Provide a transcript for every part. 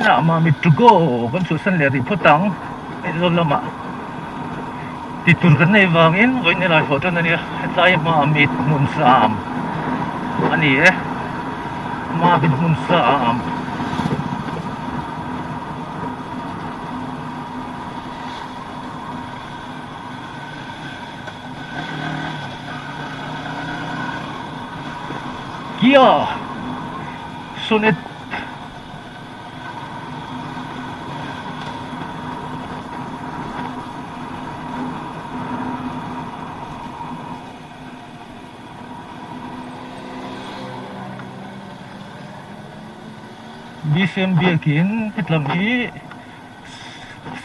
Inah Mamit to go kan chhuahsan leh rih phawt ang Aizawl lamah tih tur kan nei vangin vawiin helai haw tan a nia hetlai Mamit hmun sam a ni e Mamit hmun sam. Kia Sonet BCM biakin hetlam hi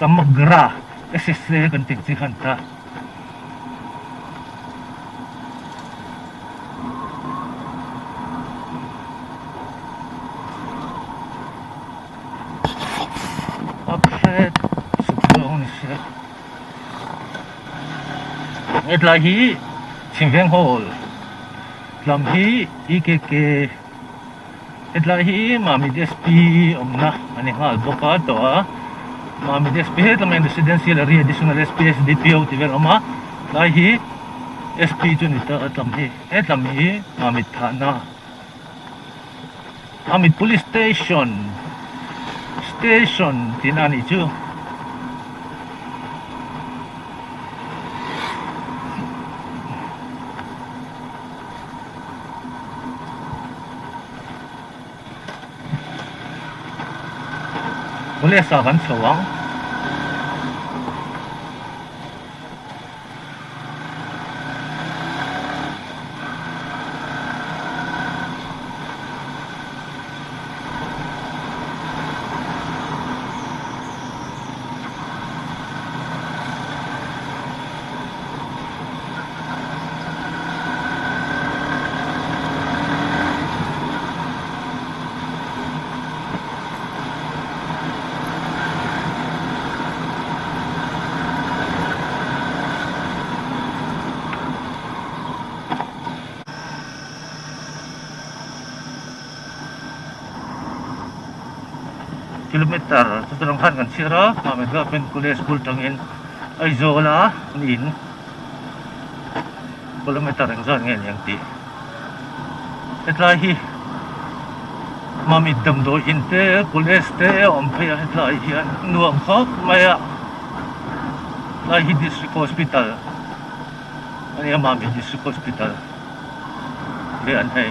Samagra SSA kan tih chi khan ta. A hre chuk zawng a ni sia. Hetlai hi Chhimveng Hall lam hi EKK hetlai hi Mamit SP awmna a ni nghal bawk a tawh a Mamit SP hetlai mai Residential Area Additional SP SDPO tih vel a awm a tlai hi SP chu a ni ta a tlam hi hetlam hi Mamit thahna. Amit police station station tihna a nih chu. Police ah kan chho ang. Kilometer chuti lang khan kan chhiar a Mamit Government College bul tangin Aizawl a niin kilometer engzat nge ni ang tih hetlai hi Mamit damdawi in te college te a awm phei a hetlai hian nuam khawp mai a tlai hi district hospital a nia Mamit district hospital ve an hei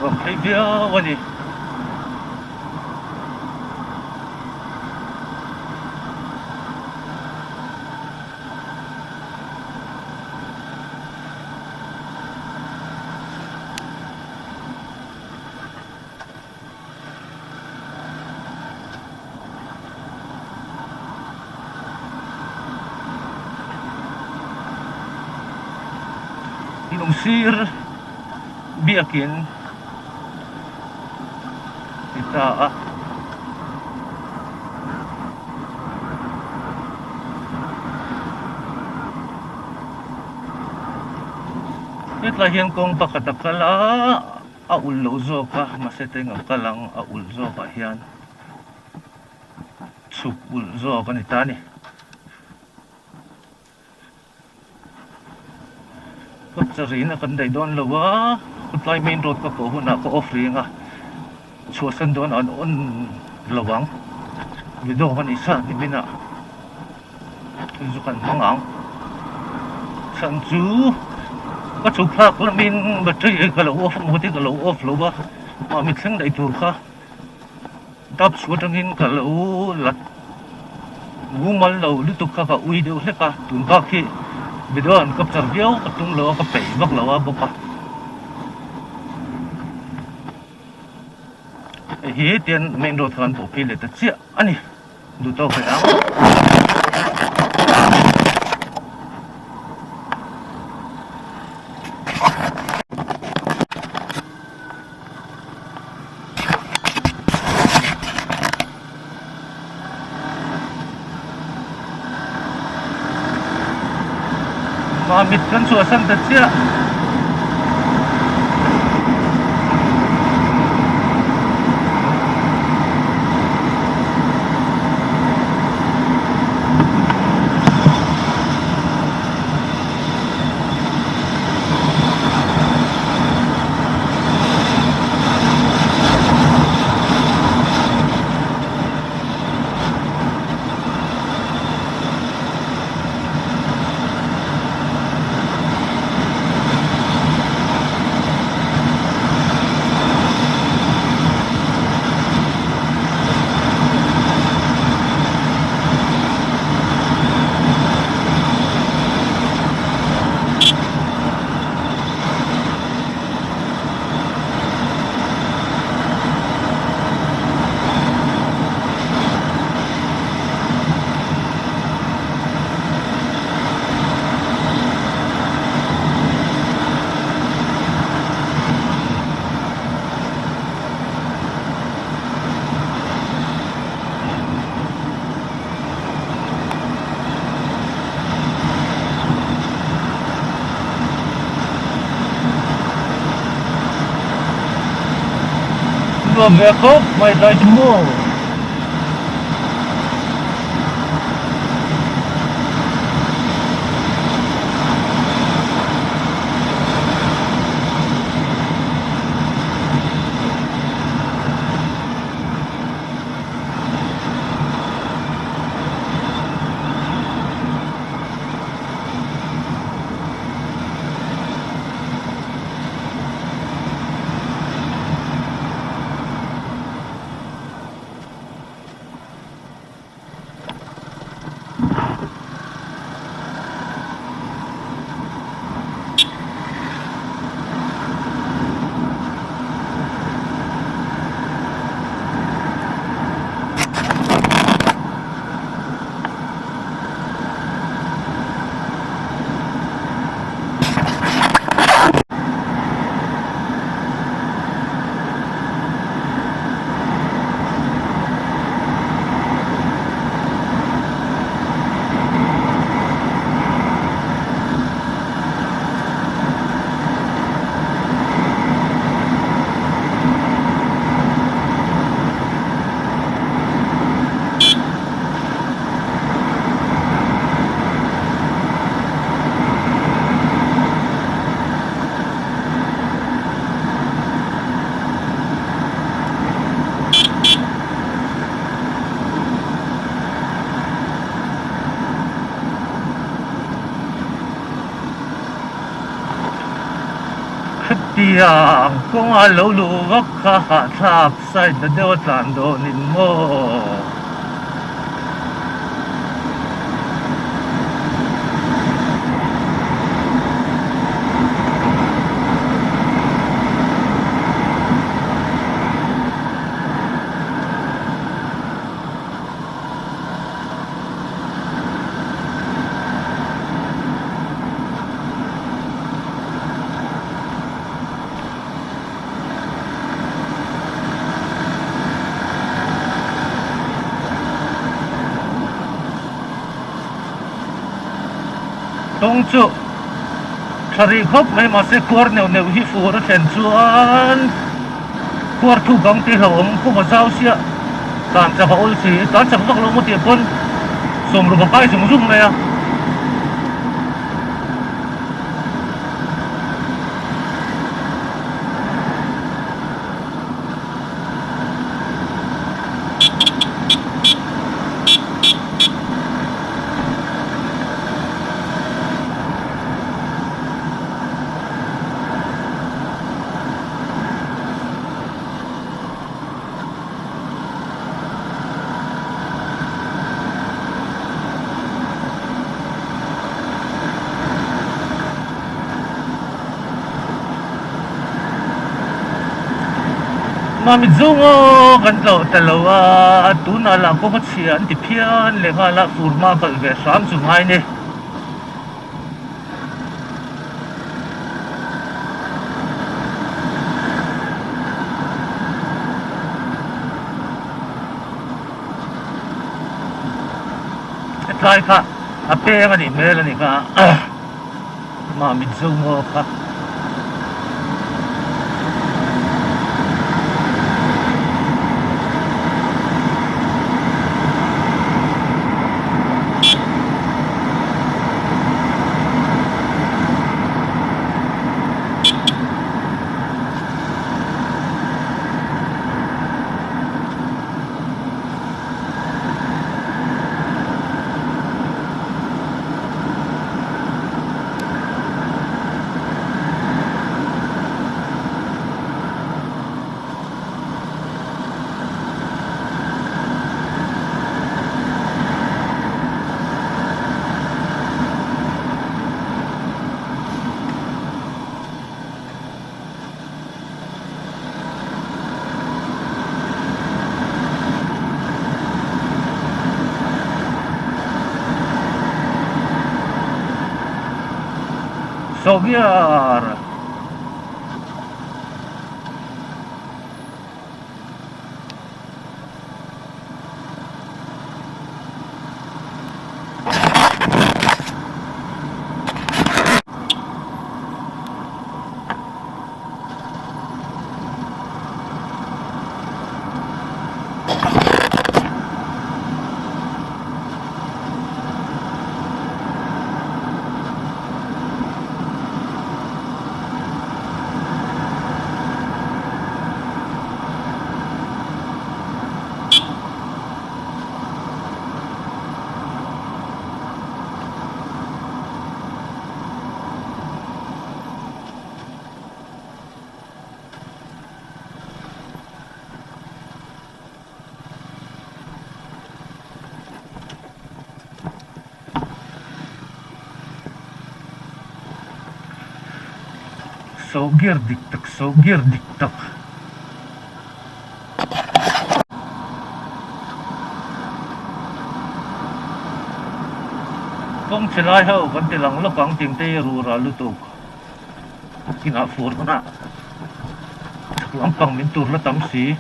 nuam phei viau a ni. Lungsir biakin ti ta a. Hetlai hian kawng pakhat a kal a a ulh loh zawk a mahse teng ang kal ang a ulh zawk ah hian chhuk ulh zawk a ni ta a ni. Kawtchariin a kan daih dawn lo a, khawtlai main road ka pawh hunah ka off reng a, chhuahsan dawn an on lo ang, video ka nih sa hnimin ah chu kan hmang ang, chhan chu ka chhuk thlak lamin battery ka lo off maw te ka lo off lo a, mahni thleng daih tur kha. Tap chhuah atangin ka lo la mumal lo lutuk kha ka ui deuh hlek a, tun bak hi video an capture viau ka tum lo a, ka peih vak lo a bawk a. Hei hi tian main road kha kan pawh phei leh ta chiah a ni, duh tawk rih ang. Mamit kan chhuahsan ta chiah. Nuam ve khawp mai tlai chu maw. Khatiang kawnga lo luh vak kha hahthlak side na deuh a tlan dawnin maw. Kawng chu tha rih khawp mai mahse khuar neuh neuh hi fur a thlen chuan khuar thuk ang tih hlauhawm khawp a zau sia tlan chak a awl si tlan chak vak lo maw tih pawn sawmruk a kai zung zung mai a. Mami zungaw kan tlawh ta lo a, tunah lah kawng a chhia an ti phian leh nghal a, fur hma kalh ve hram chu ngai ni. Hetlai kha a peng a nih hmel a ni kha Mami zungaw kha. Sawhbiar. So gear dik tak so gear dik tak. Kawng chhe lai ho kan ti lang lawk ang ting te hi rura lutuk inah fur hunah chhak lampang min tur la tam si.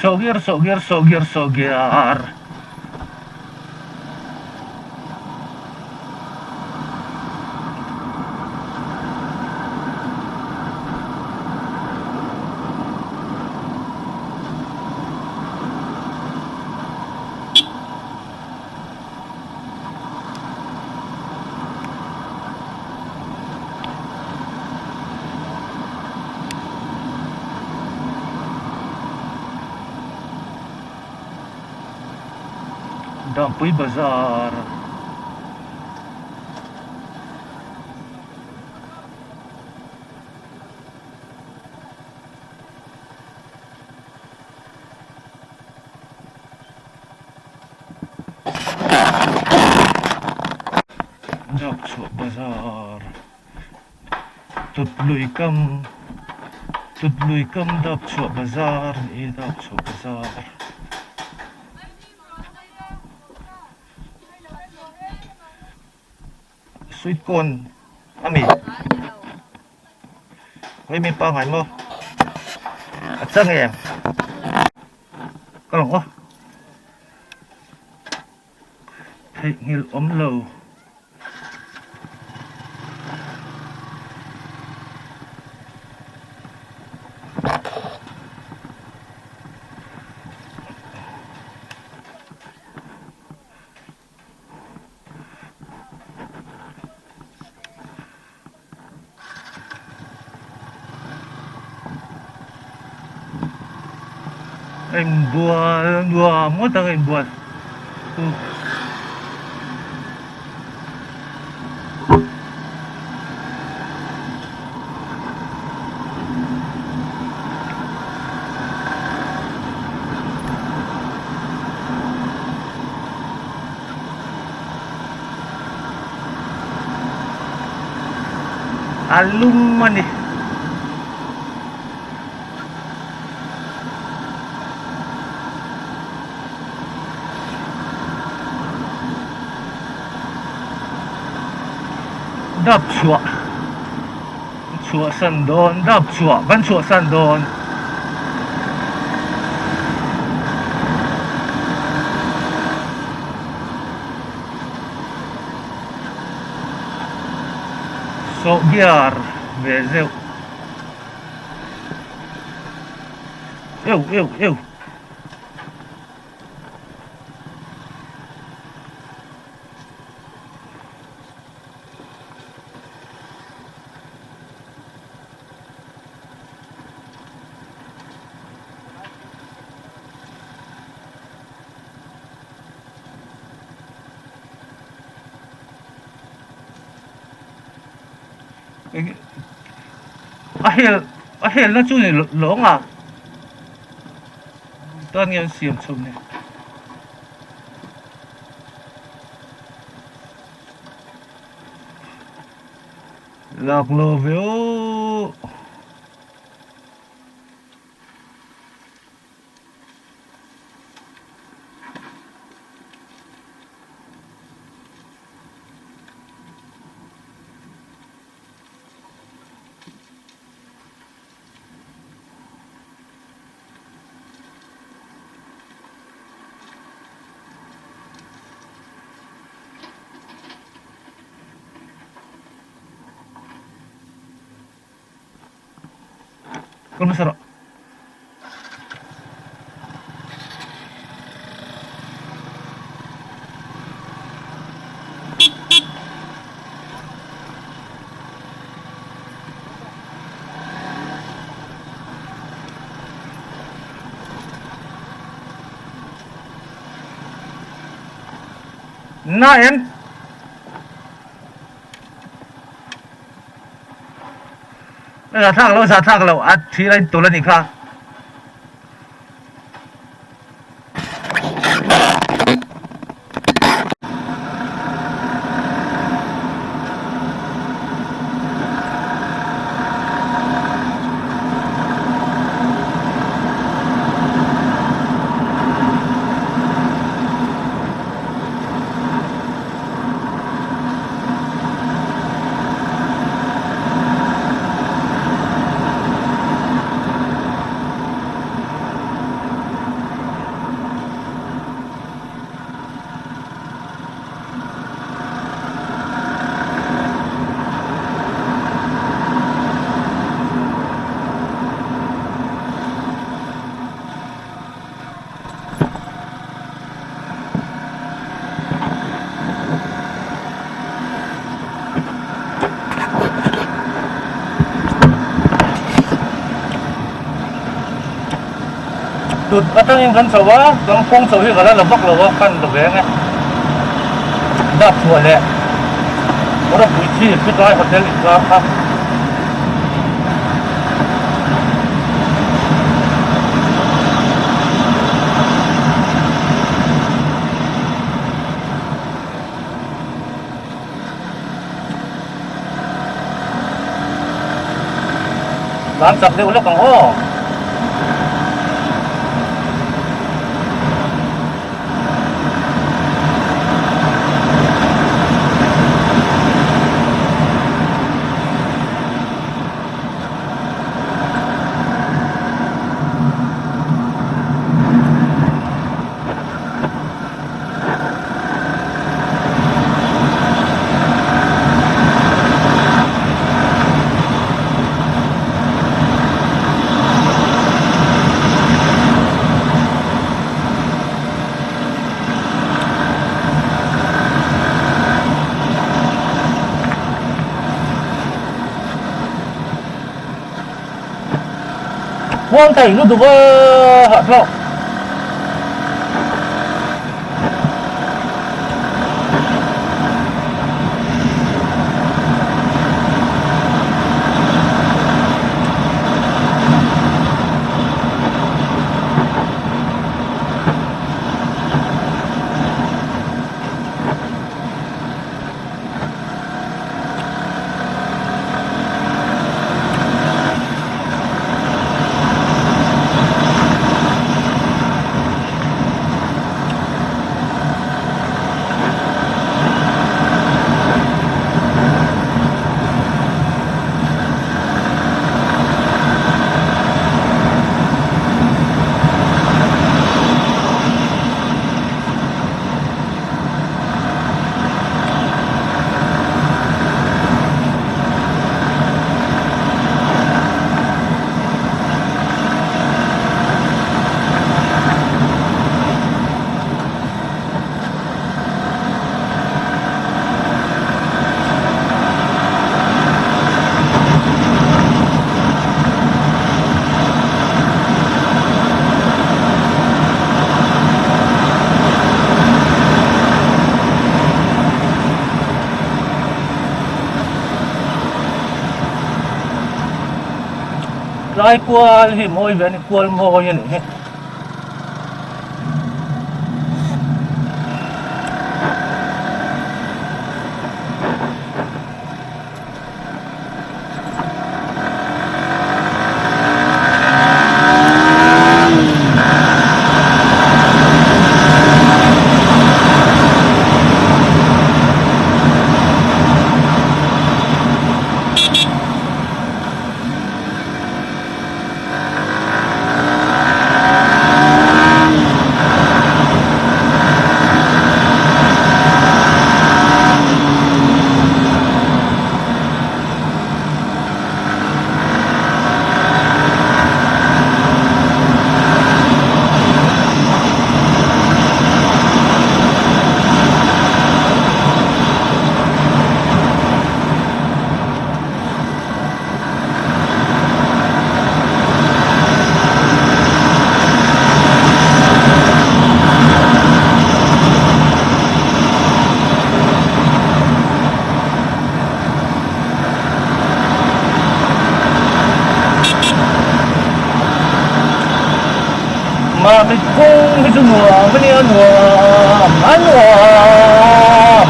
Sawhgiar sawhgiar sawhgiar sawhgiar. Dampui bazar. Dapchhuah bazar Tutlui kam Tutlui kam Dapchhuah bazar a ni Dapchhuah bazar. Sweet corn a mi hei mi pangai maw a chang em ka lawng aw theihnghilh awm lo. Inbual nuam ngawt ang inbual chu. A lum a ni. Dap chhuah chhuahsan dawn dap chhuah kan chhuahsan dawn. Sawhbiar ve zeuh eu eu eu. A hel a helna chu ni lawng a tan nge an siam chho ni. Laklawh ve aw. Kal hmasa rawh. Na em? Zahthlak lo, zahthlak lo, a thil a intul a nih kha. Tut atangin kan chho a, kan kawng chho hi ka la la vak lo a, kan la veng e. Dap chhuah leh Rawpui chhip chutlai hotel inkar kha. Tlan chak deuh lawk ang aw. Khuang thei lutuk a hahthlak. Tlai kual hi mawi ve a ni kual mawi a nih hi. Mamit kawng hi chu nuam a nia nuam a nuam.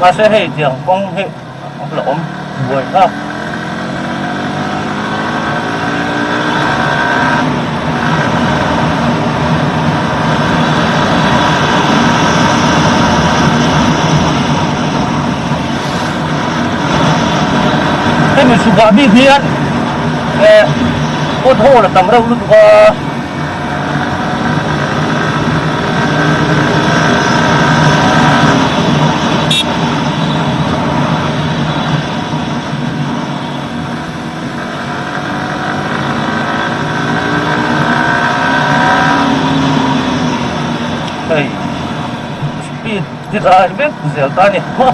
Mahse hei tiang kawng hi a la awm buai thlak. Hemi chhukah bik hian eh pothole a tam reuh lutuk a. Hei speed ti lai vek zel ta a ni maw.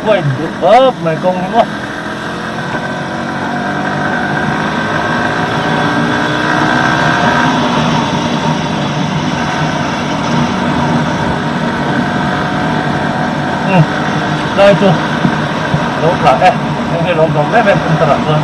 Quay được ớp mày con đúng không? Lai chu lo tla e heng hi lawm hlawm em em tum takah chuan.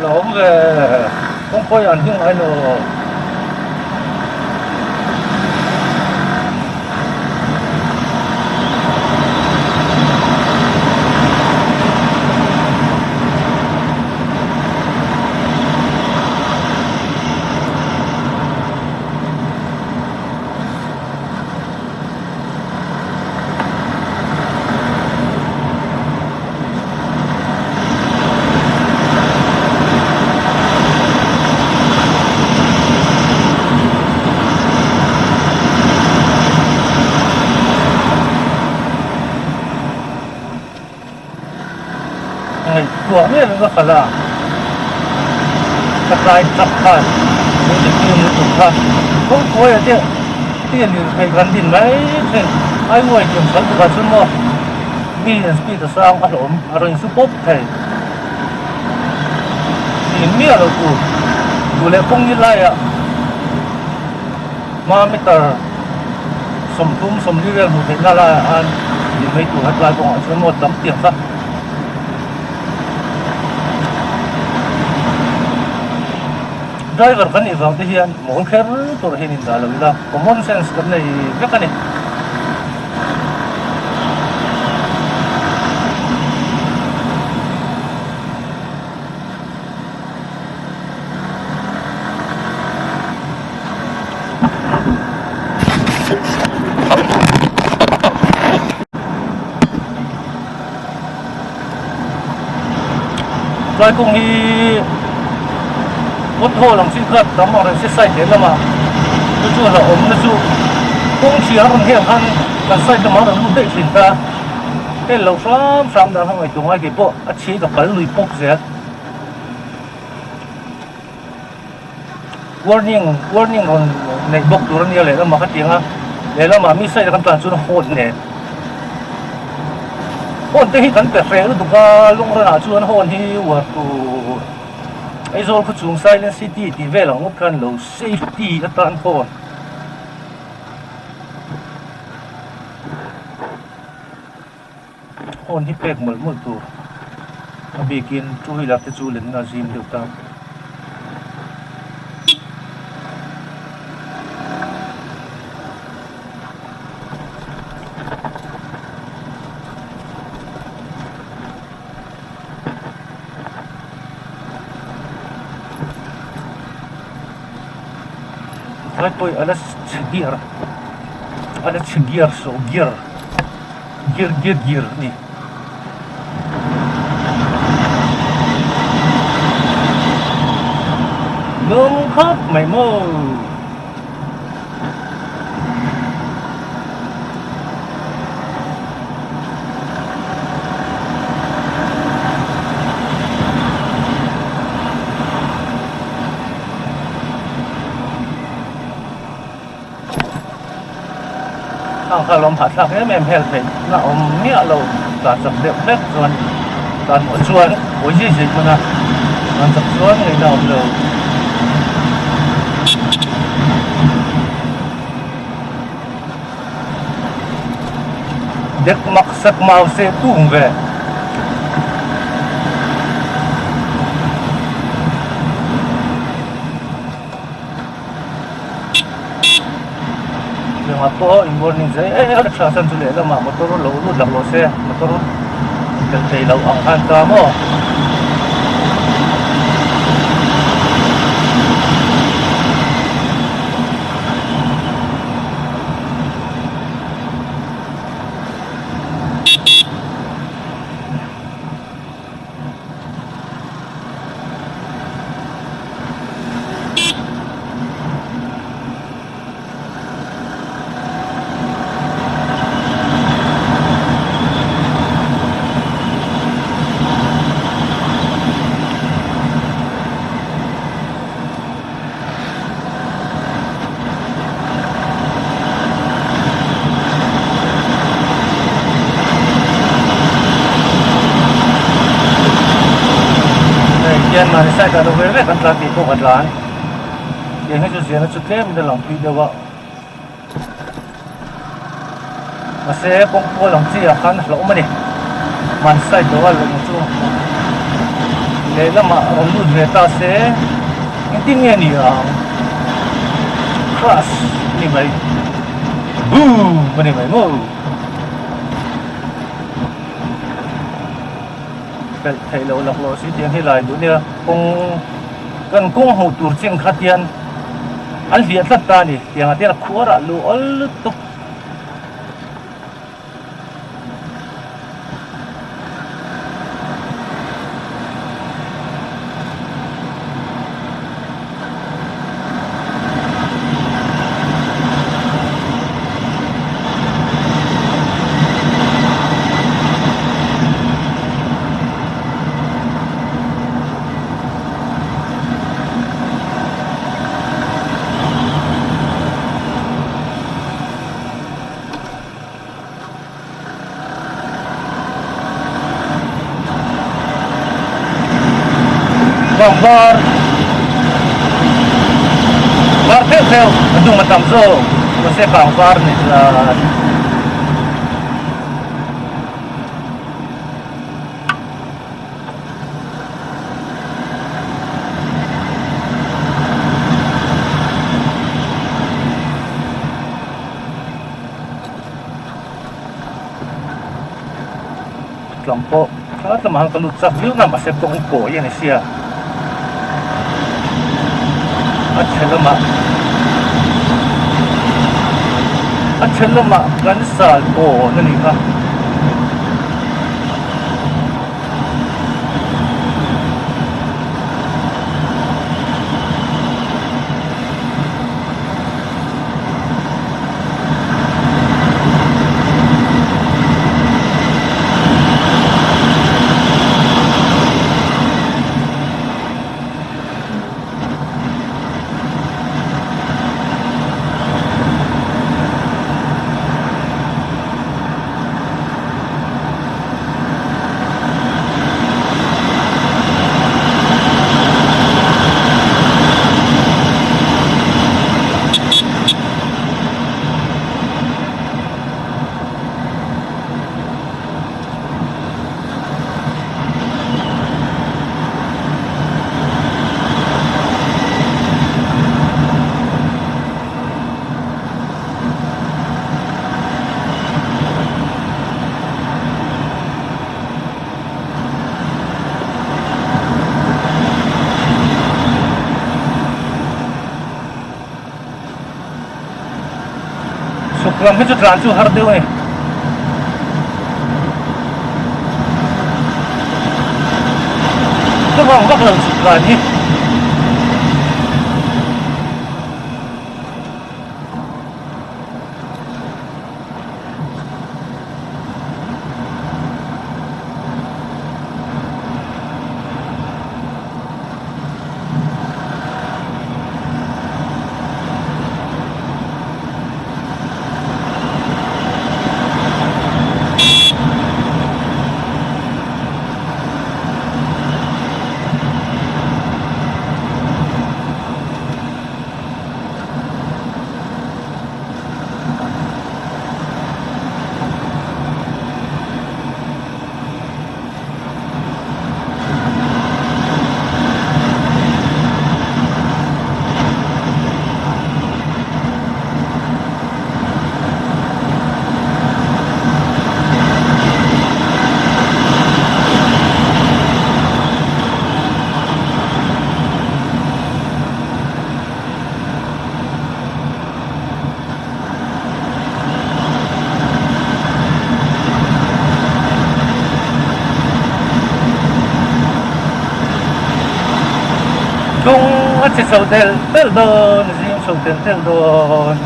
La awm ve kawngkawi an hing ngai lo. Ngaihtuah miah lo ka kal a, ka tlai chak khan min ti fim lutuk kha kawngpuaia te ti a lirthei kan din mai thin highway tiang sal tukah chuan maw mi an speed a sang a hlawm a rawn insu pawp thei tih miah lo tur duh leh kawng ni laiah hma meter 30 40 vel hmuh theihna laiah khan din mai tur hetlai kawngah chuan maw tam tiang kha. Driver kan nih vang te hian mawl kher tur hian in dah lo ila common sense kan nei vek a ni. Tlai kawng hi kawt haw lang chin kha tam ang reng se side leh lamah chu chu hlauhawm na chu kawng hria rawn heng khan kan side lamah a rawn lut daih thin ta hei lo hram hram dan kha ngaihtuah ngai kei pawh a chhi ka kal lui pawp zel. Warning warning rawn neih bawk tur a nia lehlamah ka ti ang a lehlamah mi side a kan tlan chuan horn nen horn te hi kan pe hreh lutuk a lungranah chuan horn hi uar tur Aizawl khaw chung silent city tih vel ang ngawt khan lo safety atan horn. Horn hi pek mawlh mawlh tur a bikin two wheeler te chu lenna a zim deuh ta. Tlai pawh a la chhe gear a la chhe gear sawh gear. Gear gear gear a ni. Lung khawp mai maw. Khang kha lawm hahthlak em em hel theih na awm miah lo tlan chak deuh hlek chuan tlan hmuh chuan pawi zui zui hman a tlan chak chuan ngaihna awm lo. Dek mak sak mau se tung ve. Engah pawh in warning zai em tha chuan chu lehlamah motor lo lut lak lo se motor tel thei loh ang khan ta maw. Hei hian mahni side ah lo ve vek an tlan tih pawh ka tlan tiang hi chu ziahna chu tlem in a lang pui deuh a mahse kawng pawl ang chi ah khan a hlauhawm a ni mahni side lo a lawng chu. Lehlamah rawn lut ve ta se engtin nge ni ang? Crash a ni mai. Boom a ni mai maw? Pelh theih loh laklawh si tiang hi lai duh nia kawng kan kawng hmuh tur chin kha tian an hliah tlat ta a ni tiangah tian a khuarah luh awl lutuk. Vang var var pheuh pheuh a dum a tam zawk mahse vang var ni chuan Tlang pawh kha tlangah khan ka lut chak viau na mahse kawng kawi a ni sia a chhe lamah a chhe lamah kan sal pawn a nih kha. Chhuk lam hi chu tlan chu har deuh a ni. Ka vang vak lo chhuk tlan hi. Kawng a che chho telh telh dawn a zing chho telh telh dawn.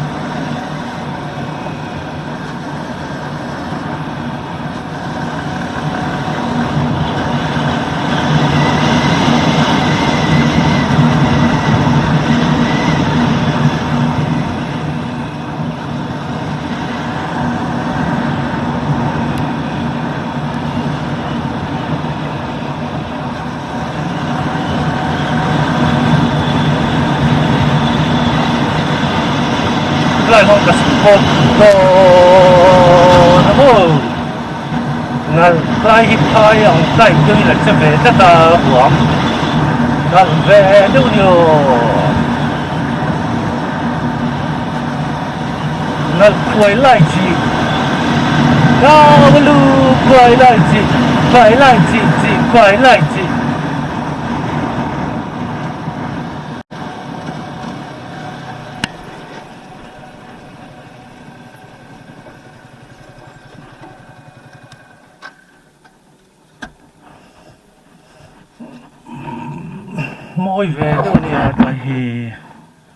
Lai hawng ka spot dawn a maw nal tlai hi phai ang tlai deuhin a che ve tlat a huam. Nalh ve deuh ni aw. Nalh khuai lai chi. Kau lu khuai lai chi, khuai lai chi chi khuai lai chi. Mawi ve deuh a nia tlai hi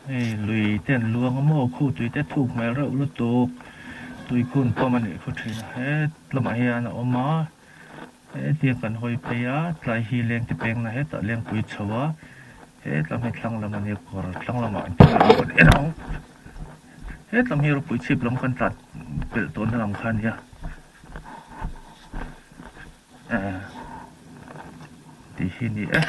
hei lui te an luang a maw khu tui te thuk hmel reuh lutuk tui khun pawm a nih khaw thin a het lamah hian a awm a hetiang kan hawi phei a tlai hi leng te peng na hetah lengpui chho a hetlam hi thlang lam a nia kawr thlang lamah an thil a rawn en ang hetlam hi ropui chhip lam kan tlat pelh tawhna lam kha a nia. Tih hi ni e.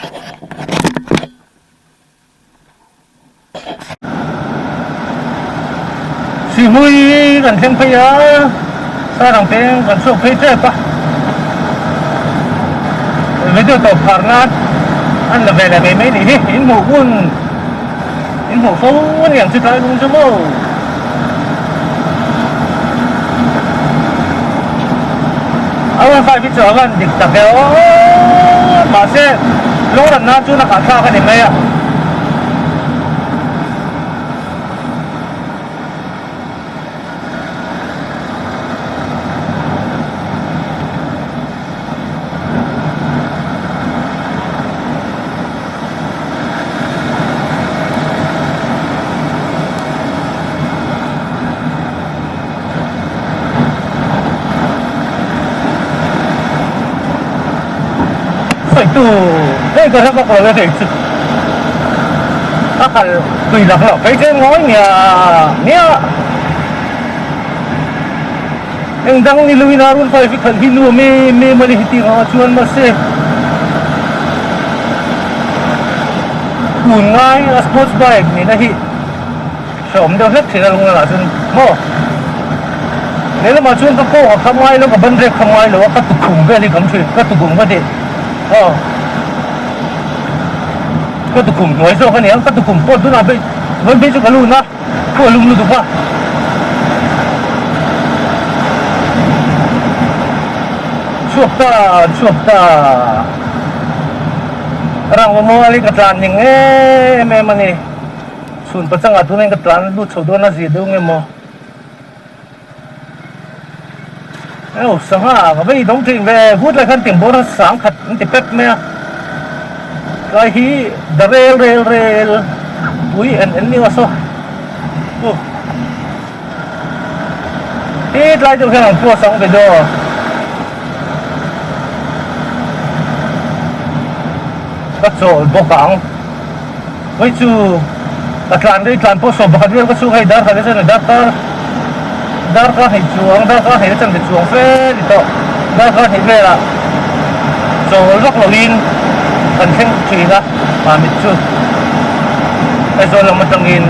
Sihmui kan thleng phei a, Sarang peng kan chhuak phei tep a. Video tawp phar nan an la ve leh mai mai nih hi, in hmuh hun in hmuh fo a ni ang chu tlai lung chu maw. A one five hi chu a van dik tak e aw mahse lung ran nan chuan a kah thlak a ni mai a. Sawitu hei ka hre bawk lo e hei chu a kal tui lak loh phei chuan ngawi nia nia eng dang ni luin a run fai fi khalh hi nuam em em a ni heti ang ah chuan mahse tun ngai a sports bike nena hi Hrehawm deuh hlek thin a lung lamah chuan maw lehlamah chuan ka kawng a kham ngai lo ka ban rek kham ngai lo a ka tukhum vel hi kham thin ka tukhum ka tih aw ka tukhum hnuai zawk a ni ang ka tukhum pawh tunah phei vawi phei chu ka lun a khu a lum lutuk a. Chhuak ta chhuak ta rang maw ka tlan ning em em a ni. Chhun pachangah tunah hian ka tlan lut chho dawn a zir deuh nge maw? Eo sangha ka vei dawng thin ve vut lai khan tiang bawr a sang khat an ti pep mai a tlai hi the rel rel rel pui en en ni saw u hi tlai deuh hian an post ang video ka chawl bawk ang. Hei chu ka tlan rei tlan pawh sawm pakhat vel ka chhung hei dar khat achuan darkar darkar hnih chuang darkar hnih atang te chuang fe ni tawh darkar hnih velah chawl vak loin kan thleng thin a mamit chu Aizawl lam atangin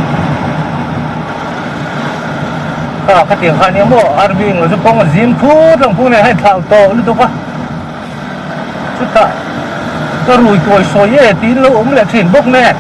kha khatiang kha ania maw RV englo chu kawng a zim phut ang phung nen a inthlau tawh lutuk a. Chutah ka rui kawi sawi e tiin lo awm leh thin bawk nen.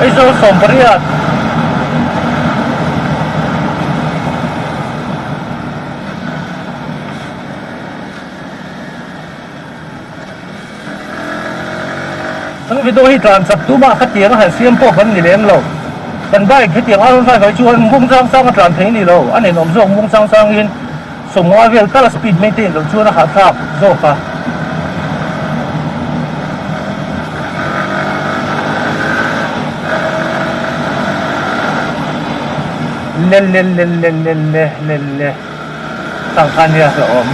Aizawl 18 Kan video hi tlan chak tumah khatiang a han siam pawh kan ni lem lo. Kan bike hetiang a rawn drive ai chuan mung chang chang a tlan thei ni lo. A ninawm zawk mung chang changin Sawmnga vel tal a speed maintain loh chuan a hahthlak zawk a. Lelelelelelelele Khang kha nia hlauhawm.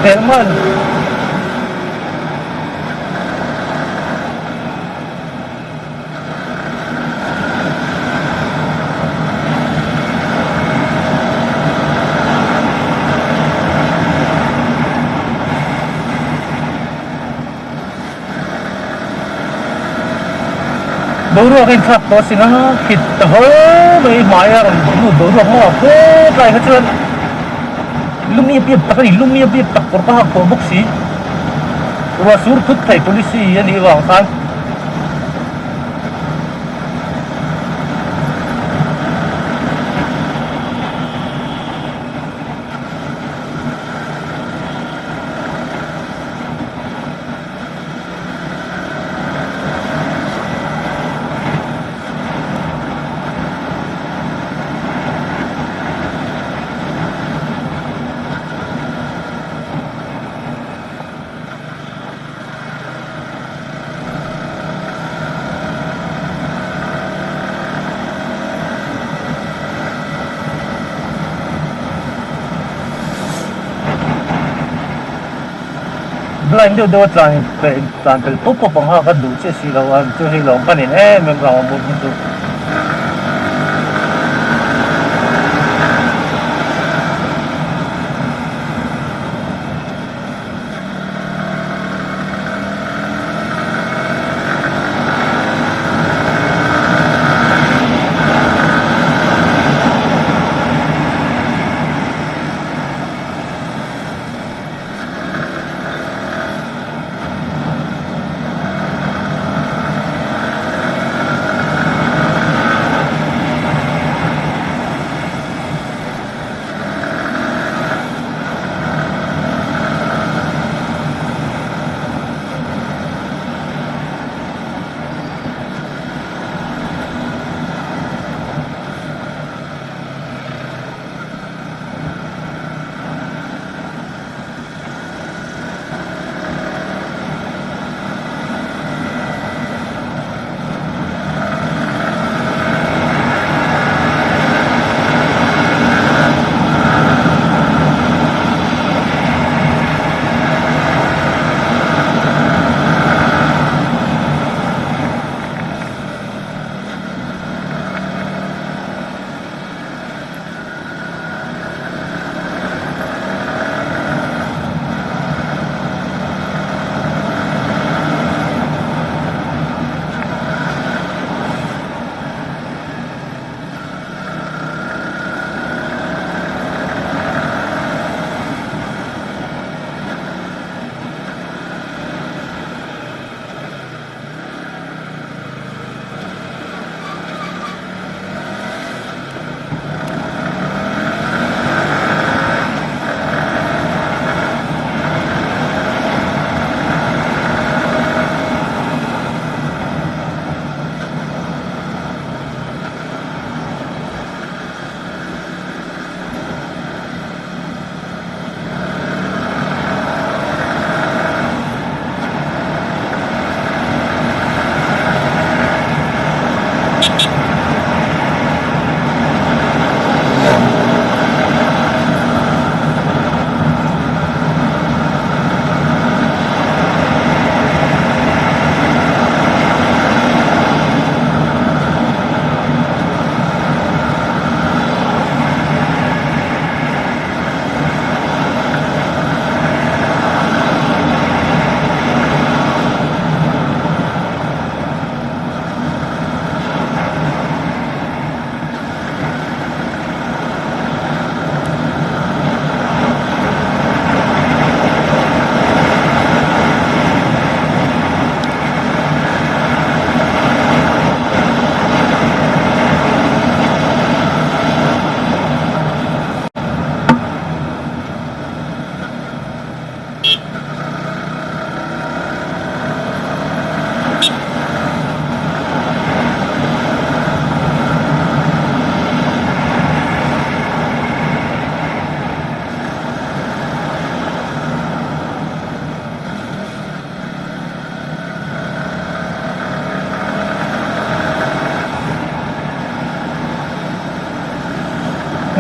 Pel nghal. Boruak a inthlak tawh a sin a, khit ta haw mai hmai a rawn lut boruak maw phut lai kha chuan lum iap iap tak a ni, lum iap iap tak kawr ka hak tawh bawk si. Ruah sur thut thei policy a nih vang khan. Blind deuh deuh a tlan tlan pel pawp pawp ang kha ka duh chiah si lo a chu hei lawm ka nen em em vang a bawk hi chu.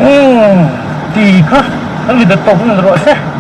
Umm ti kha kan video tawp nge rawh se.